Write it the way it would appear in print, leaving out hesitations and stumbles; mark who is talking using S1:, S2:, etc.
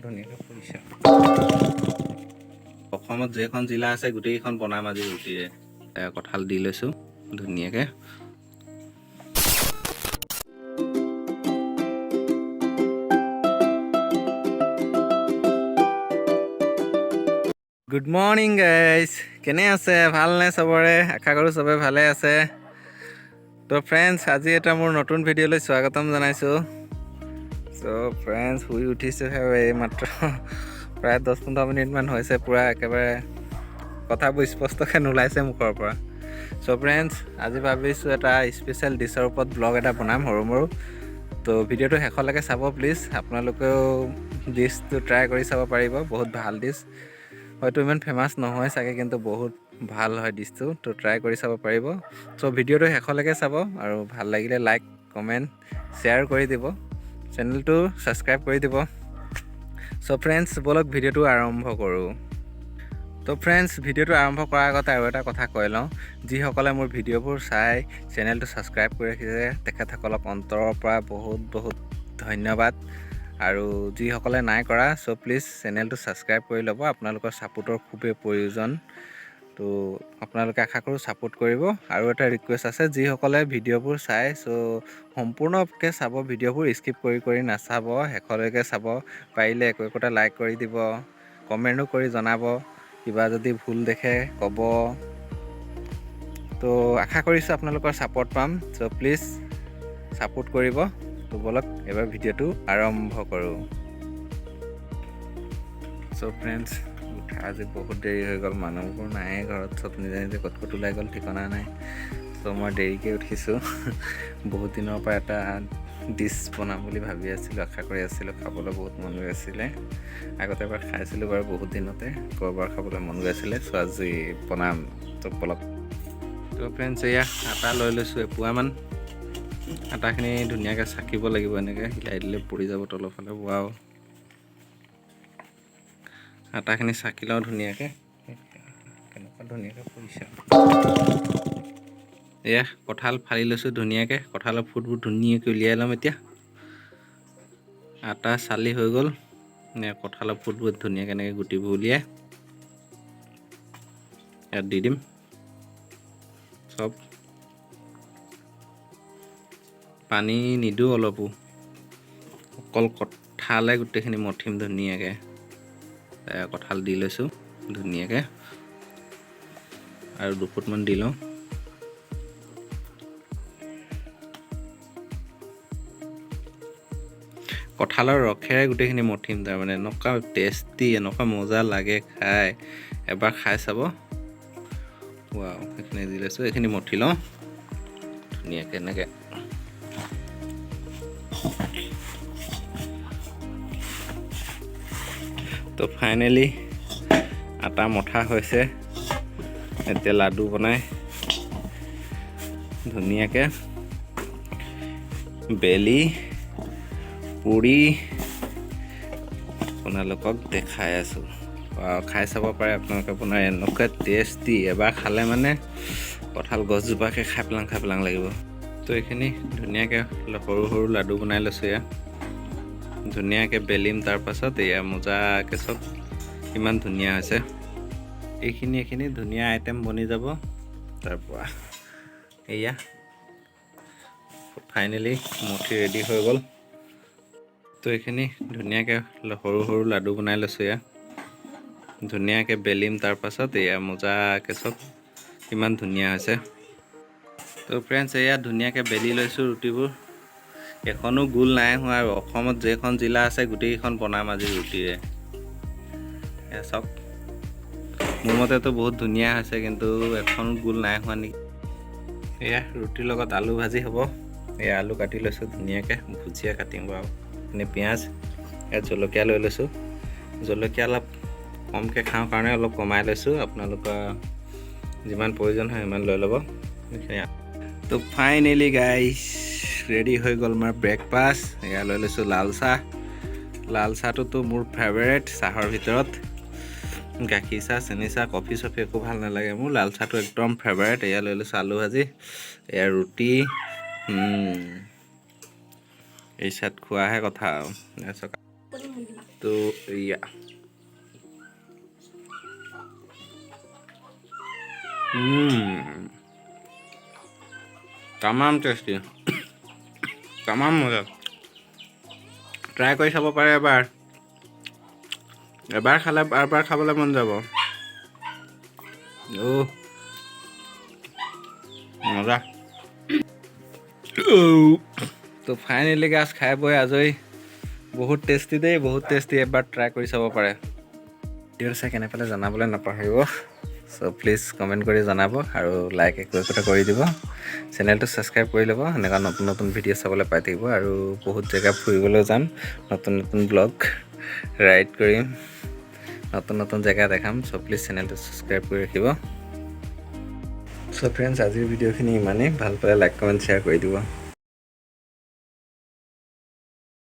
S1: ধুনীয়াকৈ পৰিছে। অসমত যেইখন জিলা আছে, গোটেইকেইখন বনাম আজি ৰুটিৰে। কঁঠাল দি লৈছোঁ ধুনীয়াকৈ। গুড মৰ্ণিং গাইজ, কেনে আছে? ভালনে চবৰে? আশা কৰোঁ চবে ভালে আছে। তো ফ্ৰেণ্ডছ, আজি এটা মোৰ নতুন ভিডিঅ'লৈ স্বাগতম জনাইছোঁ। চ' ফ্ৰেণ্ডছ, শুই উঠিছোঁহে এই মাত্ৰ, প্ৰায় 10-15 মিনিটমান হৈছে। পূৰা একেবাৰে কথাবোৰ স্পষ্টকৈ নোলাইছে মুখৰ পৰা। চ' ফ্ৰেণ্ডছ, আজি ভাবিছোঁ এটা স্পেচিয়েল ডিছৰ ওপৰত ব্লগ এটা বনাম সৰু মৰু। তো ভিডিঅ'টো শেষলৈকে চাব প্লিজ। আপোনালোকেও ডিছটো ট্ৰাই কৰি চাব পাৰিব। বহুত ভাল ডিছ, হয়তো ইমান ফেমাছ নহয় চাগে, কিন্তু বহুত ভাল হয় ডিছটো। তো ট্ৰাই কৰি চাব পাৰিব। চ' ভিডিঅ'টো শেষলৈকে চাব আৰু ভাল লাগিলে লাইক, কমেণ্ট, শ্বেয়াৰ কৰি দিব, চেনেলটো ছাবস্ক্ৰাইব কৰি দিব। চ' ফ্ৰেণ্ডছ, ব'লক ভিডিঅ'টো আৰম্ভ কৰোঁ। তো ফ্ৰেণ্ডছ, ভিডিঅ'টো আৰম্ভ কৰাৰ আগতে আৰু এটা কথা কৈ লওঁ। যিসকলে মোৰ ভিডিঅ'বোৰ চাই চেনেলটো ছাবস্ক্ৰাইব কৰি ৰাখিছে, তেখেতসকলক অন্তৰৰ পৰা বহুত বহুত ধন্যবাদ। আৰু যিসকলে নাই কৰা, চ' প্লিজ চেনেলটো ছাবস্ক্ৰাইব কৰি ল'ব। আপোনালোকৰ ছাপোৰ্টৰ খুবেই প্ৰয়োজন। তো আপোনালোকে আশা কৰোঁ ছাপোৰ্ট কৰিব। আৰু এটা ৰিকুৱেষ্ট আছে, যিসকলে ভিডিঅ'বোৰ চাই, চ' সম্পূৰ্ণকৈ চাব ভিডিঅ'বোৰ, স্কিপ কৰি কৰি নাচাব, শেষলৈকে চাব। পাৰিলে একো একোটা লাইক কৰি দিব, কমেণ্টো কৰি জনাব, কিবা যদি ভুল দেখে ক'ব। তো আশা কৰিছোঁ আপোনালোকৰ ছাপৰ্ট পাম। চ' প্লিজ ছাপোৰ্ট কৰিব। তো ব'লক, এবাৰ ভিডিঅ'টো আৰম্ভ কৰোঁ। চ' ফ্ৰেণ্ডছ, উঠা আজি বহুত দেৰি হৈ গ'ল। মানুহবোৰ নায়ে ঘৰত, চব নিজে নিজে ক'ত ক'ত ওলাই গ'ল ঠিকনা নাই। চ' মই দেৰিকৈ উঠিছোঁ। বহুত দিনৰ পৰা এটা ডিছ বনাম বুলি ভাবি আছিলোঁ, আশা কৰি আছিলোঁ, খাবলৈ বহুত মন গৈ আছিলে। আগতে এবাৰ খাইছিলোঁ বাৰু বহুত দিনতে, আকৌ এবাৰ খাবলৈ মন গৈ আছিলে। চ' আজি বনাম। তো ব'লক। তো ফ্ৰেণ্ডছ, এয়া আটা লৈ লৈছোঁ এপোৱামান। আটাখিনি ধুনীয়াকৈ চাকিব লাগিব, এনেকৈ হিলাই দিলে পৰি যাব তলৰ ফালে। ৱাও, আটাখিনি চাকি লওঁ ধুনীয়াকৈ। কেনেকুৱা ধুনীয়াকৈ পৰিছে! এয়া কঁঠাল ফালি লৈছোঁ ধুনীয়াকৈ, কঁঠালৰ ফুটবোৰ ধুনীয়াকৈ উলিয়াই ল'ম এতিয়া। আটা চালি হৈ গ'ল। কঁঠালৰ ফুটবোৰ ধুনীয়াকৈ এনেকৈ গুটিবোৰ উলিয়াই ইয়াত দি দিম চব। পানী নিদিওঁ অলপো, অকল কঁঠালে গোটেইখিনি মঠিম ধুনীয়াকৈ। কঁঠাল দি লৈছোঁ ধুনীয়াকৈ আৰু দুফুটমান দি লওঁ। কঁঠালৰ ৰসেৰে গোটেইখিনি মঠিম তাৰমানে। এনেকুৱা টেষ্টি, এনেকুৱা মজা লাগে খাই, এবাৰ খাই চাব। ৱাও, সেইখিনি দি লৈছোঁ, এইখিনি মঠি লওঁ ধুনীয়াকৈ এনেকৈ। তো ফাইনেলি আটা মঠা হৈছে। এতিয়া লাডু বনাই ধুনীয়াকৈ বেলি পুৰি আপোনালোকক দেখাই আছোঁ। খাই চাব পাৰে আপোনালোকে বনাই, এনেকুৱা টেষ্টি। এবাৰ খালে মানে কঁঠাল গছজোপাকে খাই পেলাং খাই পেলাং লাগিব। তো এইখিনি ধুনীয়াকৈ সৰু সৰু লাডু বনাই লৈছোঁ। এয়া ধুনীয়াকৈ বেলিম তাৰপাছত। এয়া মজাকৈ চব ইমান ধুনীয়া হৈছে। এইখিনি ধুনীয়া আইটেম বনি যাব। তাৰপৰা এয়া ফাইনেলি মঠি ৰেডি হৈ গ'ল। তো এইখিনি ধুনীয়াকৈ সৰু সৰু লাডু বনাই লৈছোঁ। এয়া ধুনীয়াকৈ বেলিম তাৰপাছত। এয়া মজাকৈ চব ইমান ধুনীয়া হৈছে। তো ফ্ৰেণ্ডছ, এয়া ধুনীয়াকৈ বেলি লৈছোঁ ৰুটিবোৰ, এখনো গোল নাই হোৱা। আৰু অসমত যেইখন জিলা আছে, গোটেইকেইখন বনাম আজি ৰুটিৰে। এয়া চাওক, মোৰ মতেতো বহুত ধুনীয়া হৈছে, কিন্তু এখনো গোল নাই হোৱা নেকি। এয়া ৰুটিৰ লগত আলু ভাজি হ'ব। এয়া আলু কাটি লৈছোঁ ধুনীয়াকৈ, ভুজিয়া কাটিম বাৰু। এইখিনি পিঁয়াজ, ইয়াত জলকীয়া লৈ লৈছোঁ। জলকীয়া অলপ কমকৈ খাওঁ কাৰণে অলপ কমাই লৈছোঁ, আপোনালোকৰ যিমান প্ৰয়োজন হয় সিমান লৈ ল'ব এইখিনি। তো ফাইনেলি গাইছ, ৰেডি হৈ গ'ল আমাৰ ব্ৰেকফাষ্ট। এয়া লৈ লৈছোঁ লাল চাহ। লাল চাহটোতো মোৰ ফেভাৰেট চাহৰ ভিতৰত। গাখীৰ চাহ, চেনি চাহ, কফি চফি একো ভাল নালাগে মোৰ, লাল চাহটো একদম ফেভাৰেট। এয়া লৈ লৈছোঁ আলু ভাজি, এয়া ৰুটি। এই চাত খোৱাহে কথা আৰু। এয়া চাওক। তো ইয়া তামাম টেষ্টি, তামাম মজা। ট্ৰাই কৰি চাব পাৰে এবাৰ। এবাৰ খালে বাৰ বাৰ খাবলৈ মন যাব। অ' মজা। তো ফাইনেলি গাইজ, খাই বৈ আজৰি। বহুত টেষ্টি দেই, বহুত টেষ্টি। এবাৰ ট্ৰাই কৰি চাব পাৰে। ভিডিঅ'টো চাই কেনে পালে জনাবলৈ নাপাহৰিব। চ' প্লিজ কমেণ্ট কৰি জনাব আৰু লাইক একো একোটা কৰি দিব। চেনেলটো ছাবস্ক্ৰাইব কৰি ল'ব, এনেকুৱা নতুন নতুন ভিডিঅ' চাবলৈ পাই থাকিব। আৰু বহুত জেগা ফুৰিবলৈ যাম, নতুন নতুন ব্লগ ৰাইড কৰিম, নতুন নতুন জেগা দেখাম। চ' প্লিজ চেনেলটো ছাবস্ক্ৰাইব কৰি ৰাখিব। চ' ফ্ৰেণ্ডছ, আজিৰ ভিডিঅ'খিনি ইমানেই। ভাল পালে লাইক, কমেণ্ট, শ্বেয়াৰ কৰি দিব।